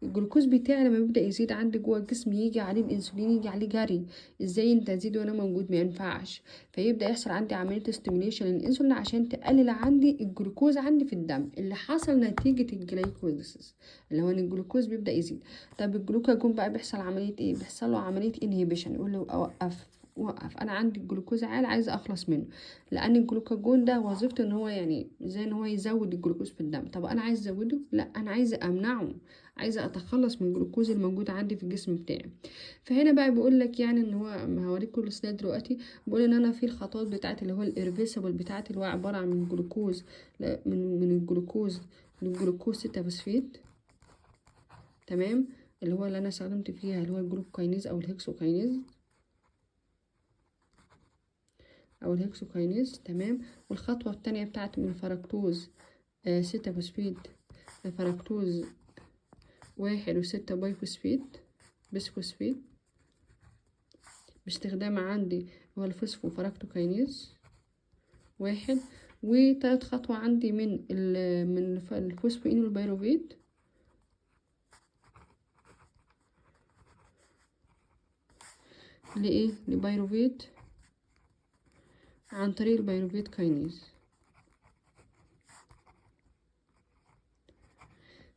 الجلوكوز بتاعي لما بيبدا يزيد عندي جوه الجسم يجي عليه الانسولين، يجي عليه جري، ازاي انت تزيد وانا موجود؟ ما ينفعش. فيبدا يحصل عندي عملية stimulation للانسولين عشان تقلل عندي الجلوكوز عندي في الدم اللي حصل نتيجة ال glycolysis اللي هو ان الجلوكوز بيبدا يزيد. طب الجلوكاجون بقى بيحصل عملية ايه؟ بيحصل له عملية inhibition، يقول له اوقف وقف، انا عندي الجلوكوز عالي عايزه اخلص منه، لان الجلوكاجون ده وظيفته ان هو يعني زي ان هو يزود الجلوكوز في الدم. طب انا عايز ازوده؟ لا، انا عايزه امنعه، عايزه اتخلص من الجلوكوز الموجود عندي في الجسم بتاعي. فهنا بقى بيقول لك يعني ان هو هوريكم ال slide دلوقتي، بيقول ان انا في الخطوات بتاعت اللي هو ال irreversible بتاعت اللي هو عبارة عن من جلوكوز من الجلوكوز للجلوكوز 6 فوسفيت. تمام، اللي هو اللي انا استخدمت فيها اللي هو ال glucokinase او ال hexokinase او ال hexokinase. تمام، والخطوة الثانية بتاعت من الفركتوز 6 فوسفيت لفركتوز 1.6 biphosphate bisphosphate باستخدام عندي هو ال phosphofructokinase 1. وتالت خطوة عندي من ال phosphoenolpyruvate لإيه؟ ل pyruvate عن طريق ال pyruvate kinase.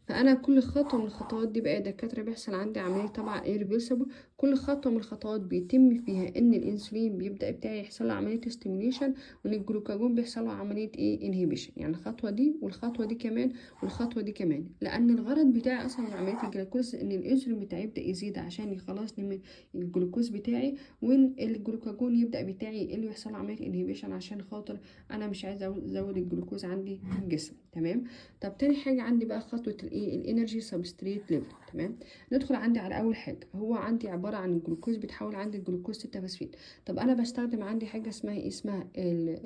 فانا كل خطوة من الخطوات دي بقى يا دكاترة بيحصل عندي عملية طبعا irreversible، كل خطوة من الخطوات بيتم فيها ان الانسولين بيبدا بتاعي يحصل له عملية stimulation، وان الجلوكاجون بيحصل له عملية ايه؟ inhibition. يعني الخطوة دي والخطوة دي كمان والخطوة دي كمان، لان الغرض بتاعي اصلا من عملية ال glycolysis ان الانسولين بتاعي يبدا يزيد عشان يخلصني من الجلوكوز بتاعي، وان الجلوكاجون يبدا بتاعي يقل ويحصل له عملية inhibition عشان خاطر انا مش عايزه ازود الجلوكوز عندي في الجسم. تمام، طب تاني حاجة عندي بقى خطوة الايه؟ ال energy substrate level. تمام، ندخل عندي على اول حاجة، هو عندي عبارة عن الجلوكوز بيتحول عندي الجلوكوز 6 فوسفيت. طب انا بستخدم عندي حاجة اسمها ايه؟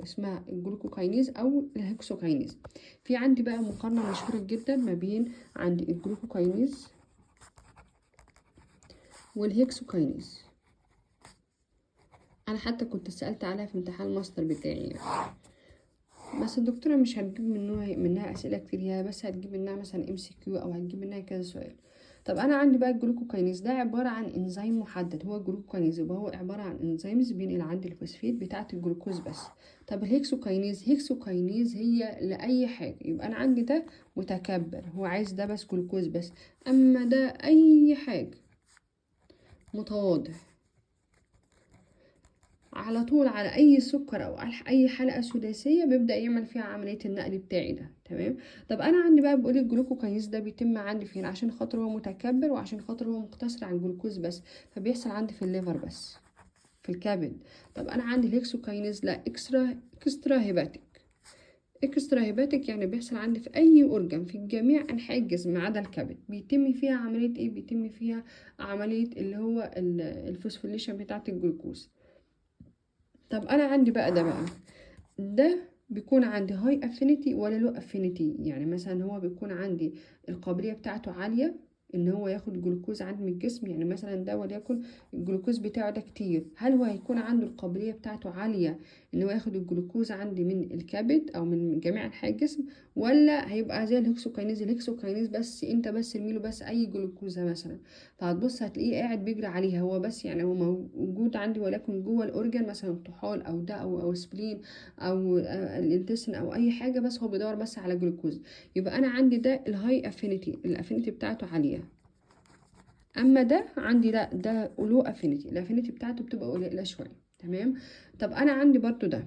اسمها ال glucokinase او ال hexokinase. في عندي بقى مقارنة مشهورة جدا ما بين عندي ال glucokinase وال hexokinase. انا حتى كنت سالت عليها في امتحان الماستر بتاعي يعني. بس الدكتورة مش هتجيب منها اسئلة كتير، هي بس هتجيب منها مثلا MCQ او هتجيب منها كذا سؤال. طب انا عندي بقى ال glucokinase ده عبارة عن انزيم محدد، هو ال glucokinase يبقى هو عبارة عن enzymes بينقل عندي الفوسفيت بتاعه الجلوكوز بس. طب ال hexokinase، hexokinase هي لاي حاجة، يبقى انا عندي ده متكبر هو عايز ده بس جلوكوز بس، اما ده اي حاجة متواضع على طول على اي سكر او على اي حلقة سداسيه بيبدا يعمل فيها عملية النقل بتاعي ده. تمام، طب انا عندي بقى بقول ال glucokinase ده بيتم عندي فين؟ عشان خاطر هو متكبر وعشان خاطر هو مقتصر على الجلوكوز بس، فبيحصل عندي في ال liver بس في الكبد. طب انا عندي ال hexokinase لا، extra hepatic. extra hepatic يعني بيحصل عندي في اي organ في جميع انحاء الجسم ما عدا الكبد، بيتم فيها عملية ايه؟ بيتم فيها عملية اللي هو ال phosphorylation بتاعه الجلوكوز. طب انا عندي بقى ده بيكون عندي high affinity ولا low affinity؟ يعني مثلا هو بيكون عندي القابلية بتاعته عالية، ان هو ياخد جلوكوز عندي من الجسم؟ يعني مثلا ده وليكن الجلوكوز بتاعه ده كتير، هل هو هيكون عنده القابلية بتاعته عالية ان هو ياخد الجلوكوز عندي من الكبد او من جميع انحاء الجسم، ولا هيبقى زي ال hexokinase؟ ال hexokinase بس انت بس ارميله بس اي جلوكوزه مثلا، فهتبص هتلاقيه قاعد بيجري عليها هو بس، يعني هو موجود عندي ولكن جوه ال organ مثلا طحال او ده او spleen او ال intestine او اي حاجة، بس هو بيدور بس على جلوكوز. يبقى انا عندي ده ال high affinity، ال affinity بتاعته عالية. اما ده عندي لا، ده low affinity، ال affinity بتاعته بتبقى قليله شوية، تمام. طب انا عندي برضو ده،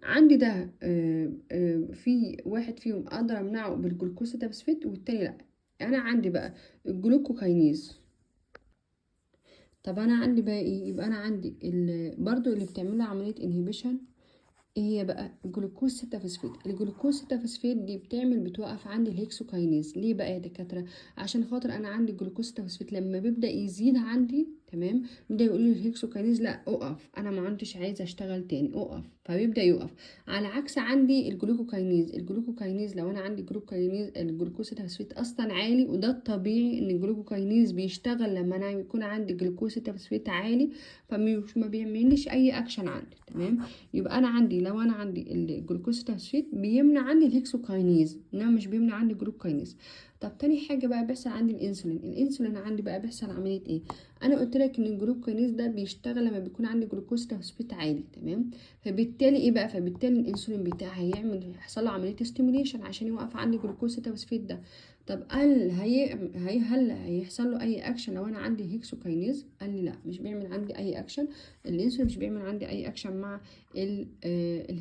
عندي ده في واحد فيهم اقدر امنعه بالجلوكوز فوسفات والتاني لا. انا عندي بقى ال glucokinase. طب انا عندي بقى ايه؟ يبقى انا عندي برضو اللي بتعمله عملية inhibition ايه هي بقى؟ الجلوكوز 6 فوسفات. الجلوكوز 6 فوسفات دي بتوقف عندي ال hexokinase. ليه بقى يا دكاترة؟ عشان خاطر انا عندي الجلوكوز 6 فوسفات لما بيبدا يزيد عندي، تمام، بيبدا يقول لي ال hexokinase لا اقف، انا ما عنديش عايز اشتغل تاني، اقف، فبيبدا يقف. على عكس عندي ال glucokinase. ال glucokinase لو انا عندي glucokinase الجلوكوز 6 فوسفات اصلا عالي، وده الطبيعي ان ال glucokinase بيشتغل لما انا يكون عندي جلوكوز 6 فوسفات عالي، فمش ما بيعمليش اي اكشن عندي، تمام. يبقى انا عندي لو انا عندي الجلوكوز 6 فوسفات بيمنع عندي ال hexokinase، انما مش بيمنع عندي ال glucokinase. طب تاني حاجة بقى بيحصل عندي الانسولين. الانسولين عندي بقى بيحصل عملية ايه؟ انا قلت لك ان ال glucokinase ده بيشتغل لما بيكون عندي جلوكوز 6 فوسفات عالي، تمام. فبالتالي ايه بقى؟ فبالتالي الانسولين بتاعي هيحصل له عملية stimulation عشان يوقف عندي جلوكوز 6 فوسفات ده. طب قال هل هيحصل له اي اكشن لو انا عندي hexokinase؟ قال لي لا، مش بيعمل عندي اي اكشن، الانسولين مش بيعمل عندي اي اكشن مع ال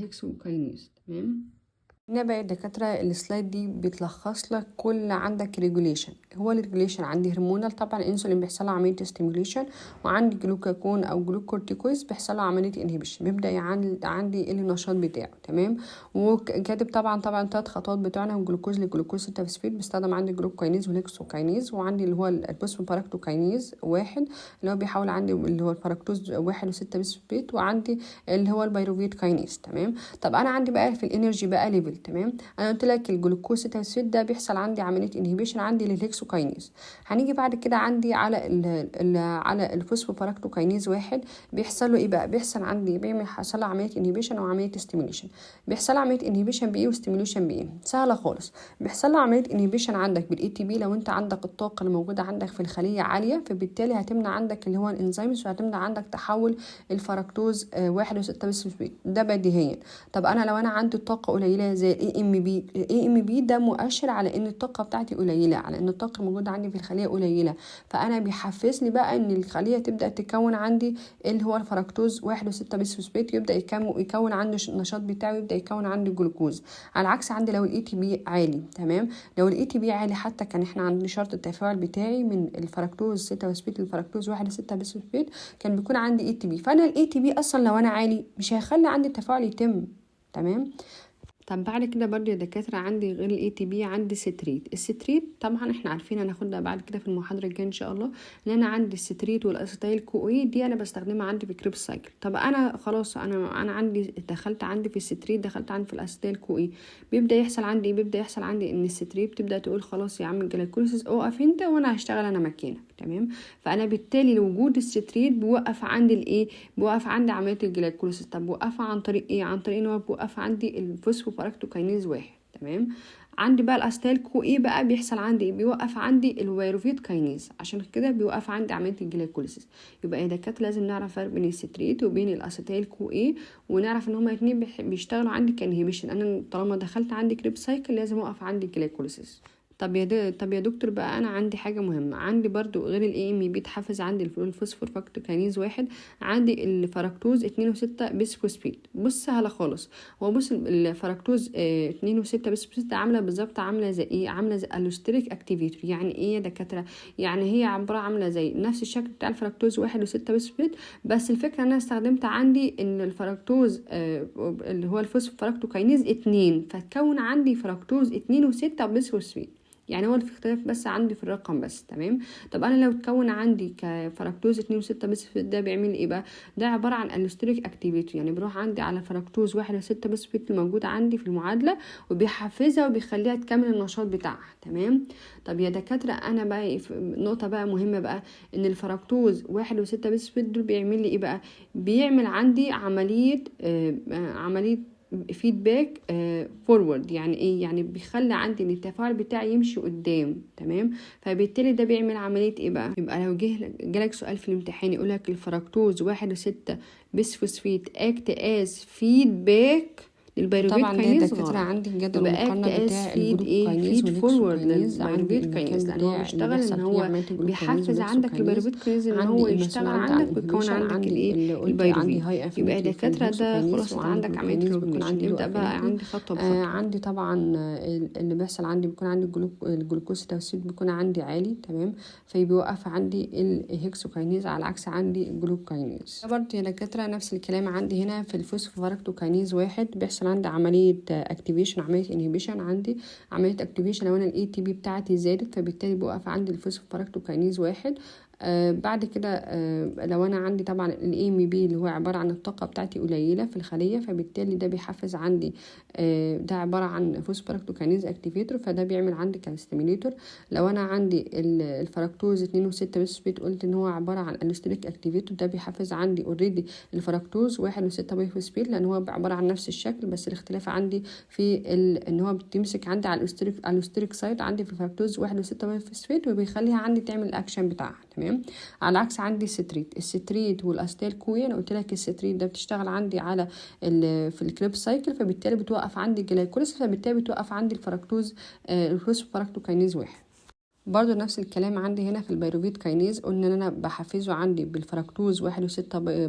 hexokinase، تمام. هنا بقى الدكاترة ال slide دي بتلخص لك كل عندك regulation. هو ال regulation عندي hormonal، طبعا الانسولين بيحصل له عملية stimulation، وعندي جلوكاكون او glucocorticoids بيحصل له عملية inhibition، بيبدا عندي النشاط بتاعه، تمام. وكاتب طبعا ثلاث خطوات بتوعنا، الجلوكوز للجلوكوز 6 فوسفات بيستخدم عندي glucokinase وال hexokinase، وعندي اللي هو ال phosphofructokinase واحد اللي هو بيحول عندي اللي هو الفركتوز 1 و6 bisphosphate، وعندي اللي هو ال pyruvate kinase، تمام. طب انا عندي بقى في ال energy بقى level، تمام. انا قلت لك الجلوكوز 6 فوسفات ده بيحصل عندي عملية inhibition عندي لل hexokinase. هنيجي بعد كده عندي على ال على ال phosphofructokinase واحد، بيحصل له ايه بقى؟ بيحصل عندي بيعمل حصل له عملية inhibition وعملية stimulation. بيحصل له عملية inhibition بايه و stimulation بايه؟ سهلة خالص. بيحصل له عملية inhibition عندك بال ATP. لو انت عندك الطاقة اللي موجودة عندك في الخلية عالية، فبالتالي هتمنع عندك اللي هو ال enzymes، وهتمنع عندك تحول الفركتوز 1 و6 bisphosphate، ده بديهيا. طب انا لو انا عندي الطاقة قليله زي ال AMP، ال AMP ده مؤشر على ان الطاقة بتاعتي قليله، على ان الطاقة الموجودة عندي في الخلية قليله، فانا بيحفزني بقى ان الخلية تبدا تكون عندي اللي هو الفركتوز 1 و6 bisphosphate، يبدا يكون عندي النشاط بتاعه، يبدا يكون عندي جلوكوز. على عكس عندي لو ال ATP عالي، تمام. لو ال ATP عالي حتى كان احنا عندنا شرط التفاعل بتاعي من الفركتوز 6 فوسفات للفركتوز 1 6 bisphosphate كان بيكون عندي ATP، فانا ال ATP اصلا لو انا عالي مش هيخلي عندي التفاعل يتم، تمام. طب بعد كده برضو يا دكاترة عندي غير ال ATP عندي citrate. ال citrate طبعا احنا عارفين، هناخدها بعد كده في المحاضرة الجاية ان شاء الله، ان انا عندي ال citrate وال acetyl CoA دي انا بستخدمها عندي في Krebs cycle. طب انا خلاص انا عندي دخلت عندي في ال citrate، دخلت عندي في ال acetyl CoA، بيبدا يحصل عندي ايه؟ بيبدا يحصل عندي ان ال citrate بتبدا تقول خلاص يا عم ال glycolysis اقف انت وانا هشتغل انا مكانك، تمام. فانا بالتالي لوجود ال citrate بيوقف عندي الايه؟ بيوقف عندي عملية ال glycolysis. طب بوقفها عن طريق ايه؟ عن طريق ان هو بيوقف عندي ال phosphofructokinase واحد، تمام. عندي بقى ال acetyl CoA بقى بيحصل عندي ايه؟ بيوقف عندي ال pyruvate kinase، عشان كده بيوقف عندي عملية ال glycolysis. يبقى يا دكاترة لازم نعرف فرق بين ال citrate وبين ال acetyl CoA، ونعرف ان هما الاثنين بيشتغلوا عندي ك inhibition. انا طالما دخلت عندي Krebs cycle لازم اوقف عندي ال glycolysis. طب يا دكتور بقى انا عندي حاجة مهمة، عندي برضو غير ال AMP بيتحفز عندي ال phosphofructokinase واحد، عندي الفركتوز 2 و6 bisphosphate. بص سهلة خالص، هو بص الفركتوز 2 و6 bisphosphate عامله بالظبط عامله زي ايه؟ عامله زي allosteric activator. يعني ايه يا دكاترة؟ يعني هي عبارة عامله زي نفس الشكل بتاع الفركتوز 1 و6 bisphosphate، بس الفكرة ان انا استخدمت عندي ان الفركتوز اللي هو ال phosphofructokinase 2، فتكون عندي فركتوز 2 و6 bisphosphate. يعني هو في اختلاف بس عندي في الرقم بس، تمام. طب انا لو اتكون عندي كفركتوز 2 و6 bisphosphate ده بيعمل ايه بقى؟ ده عبارة عن allosteric activity، يعني بيروح عندي على فركتوز 1 و6 bisphosphate الموجود عندي في المعادلة وبيحفزها وبيخليها تكمل النشاط بتاعها، تمام. طب يا دكاترة انا بقى نقطة بقى مهمة بقى، ان الفركتوز 1 و6 bisphosphate دول بيعمل لي ايه بقى؟ بيعمل عندي عملية feedback forward. يعني ايه؟ يعني بيخلي عندي ان التفاعل بتاعي يمشي قدام، تمام. فبالتالي ده بيعمل عملية ايه بقى؟ يبقى لو جالك سؤال في الامتحان يقولك الفركتوز 1 و6 bisphosphate act as feedback لل pyruvate طبعا ده kinase دكاترة غلط. عندي الجدول يبقى المقارنة act as بتاع feed ايه؟ ال glucokinase feed forward وال hexokinase. عندي لل pyruvate المكان kinase، لان هو بتاع اللي بيشتغل بيحصل ان فيه هو عملية ال glucokinase بيحفز عندك وال hexokinase. ال pyruvate kinase ان عندي هو المسؤول يشتغل عندي عن عندك ويكون ال inhibition، عندك عندي الايه؟ اللي قلت عندي ال pyruvate. high يبقى affinity في دكاترة ده ال hexokinase، خلاصة وعندي عندك عملية ال glucokinase بيكون ال recognition. عندي low نبدأ بقى affinity. عندي خطوة بخطوة. عندي طبعا اللي بيحصل عندي بيكون عندي الجلوكوز توسيد بيكون عندي عالي، تمام، فبيوقف عندي ال hexokinase على عكس عندي ال glucokinase. برضه يا دكاترة نفس الكلام عندي هنا في ال phosphofructokinase 1 بيحصل عندي عملية activation، عملية inhibition. عندي عملية activation لو انا ال ATP بتاعتي زادت، فبالتالي بيوقف عندي ال phosphofructokinase 1. بعد كده لو انا عندي طبعا ال AMP اللي هو عبارة عن الطاقة بتاعتي قليله في الخلية، فبالتالي ده بيحفز عندي ده عبارة عن phosphofructokinase activator، فده بيعمل عندي ك stimulator. لو انا عندي الفركتوز 2 و6 bisphosphate قلت ان هو عبارة عن allosteric activator، ده بيحفز عندي already الفركتوز 1 و6 bisphosphate، لان هو عبارة عن نفس الشكل، بس الاختلاف عندي في ان هو بتمسك عندي على ال allosteric site عندي في الفركتوز 1 و6 bisphosphate وبيخليها عندي تعمل الاكشن بتاعها، تمام. على عكس عندي ال citrate، ال citrate وال acetyl CoA، انا قلت لك ال citrate ده بتشتغل عندي على في ال Krebs cycle، فبالتالي بتوقف عندي ال glycolysis، فبالتالي بتوقف عندي الفركتوز ال phosphofructokinase 1. برضو نفس الكلام عندي هنا في ال pyruvate kinase، قلنا ان انا بحفزه عندي بالفركتوز 1 و6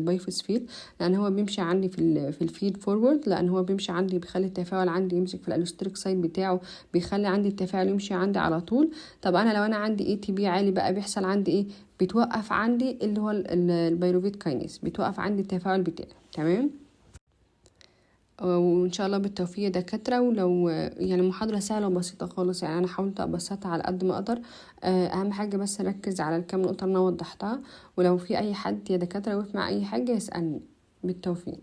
bisphosphate، لان هو بيمشي عندي في ال feed forward، لان هو بيمشي عندي بيخلي التفاعل عندي يمسك في ال allosteric site بتاعه، بيخلي عندي التفاعل يمشي عندي على طول. طب انا لو انا عندي ATP عالي بقى بيحصل عندي ايه؟ بتوقف عندي اللي هو ال pyruvate kinase، بتوقف عندي التفاعل بتاعه، تمام. وان شاء الله بالتوفيق يا دكاترة. ولو يعني محاضرة سهلة وبسيطة خالص، يعني انا حاولت ابسطها على قد ما اقدر. اهم حاجة بس اركز على الكام نقطة اللي انا وضحتها، ولو في اي حد يا دكاترة وقف مع اي حاجة يسالني. بالتوفيق.